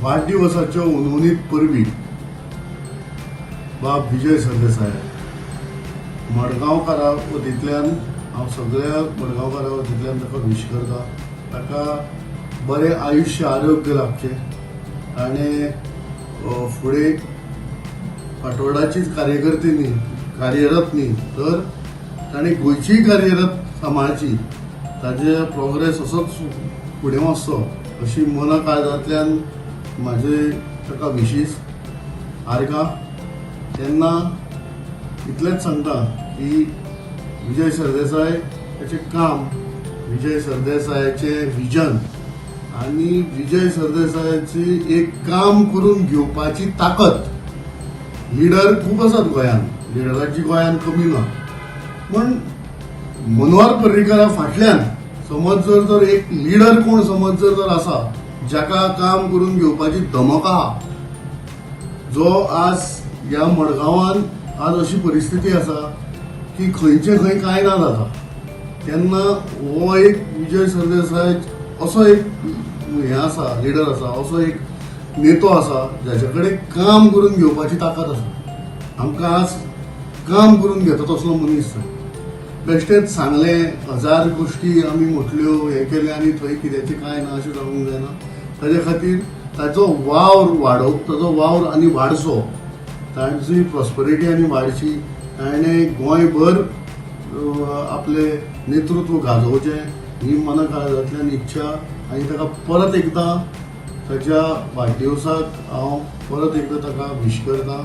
वाडदिवसाच्यो हुनहुनीत परबी बाब विजय सरदेसाय. मडगांवकारा वतींतल्यान हांव सगळ्या मडगांवकारा वतींतल्यान ताका वीश करता. ताका बरें आयुश्य, आरोग्य लाभचें. ताणें फुडें फातोर्डाचीच कार्यकर्ती न्ही, कार्यरत न्ही, तर ताणें गोंयचीय कार्यरत सांबाळची. ताजे प्रोग्रेस असोच फुडें वचचो अशी मना काळजांतल्यान म्हाजे ताका विशीस, आर्गां. तेन्ना इतलेंच सांगता की विजय सरदेसाय हाचें काम, विजय सरदेसायाचें विजन आनी विजय सरदेसायाची एक काम करून घेवपाची ताकद. लिडर खूब आसात गोंयांत, लिडराची गोंयांत कमी ना, पूण मनोहर पर्रीकरा फाटल्यान समज जर तर एक लिडर कोण समज जर तर आसा, जाका काम करून घेवपाची धमक आहा, जो आज ह्या मडगांवान आज अशी परिस्थिती आसा की खंयचे खंय कांय ना जाता, तेन्ना हो एक विजय सरदेसाय असो एक हें आसा, लिडर आसा, असो एक नेतो आसा जाचे कडेन काम करून घेवपाची ताकद आसा. आमकां आज काम करून घेता तसलो मनीस जाय. बेश्टेच सांगलें, हजार गोश्टी आमी म्हटल्यो, हें केलें आनी थंय कित्याचें कांय ना अशें जावंक जायना. ताजे खातीर ताचो वावर वाडोवप, ताचो वावर आनी वाडचो, तांची प्रॉस्पेरिटी आनी वाडची, ताणें गोंयभर आपलें नेतृत्व गाजोवचें ही मना काळजांतल्यान इच्छा. आनी ताका परत एकदां ताच्या वाडदिवसाक हांव परत एकदां ताका वीश करता.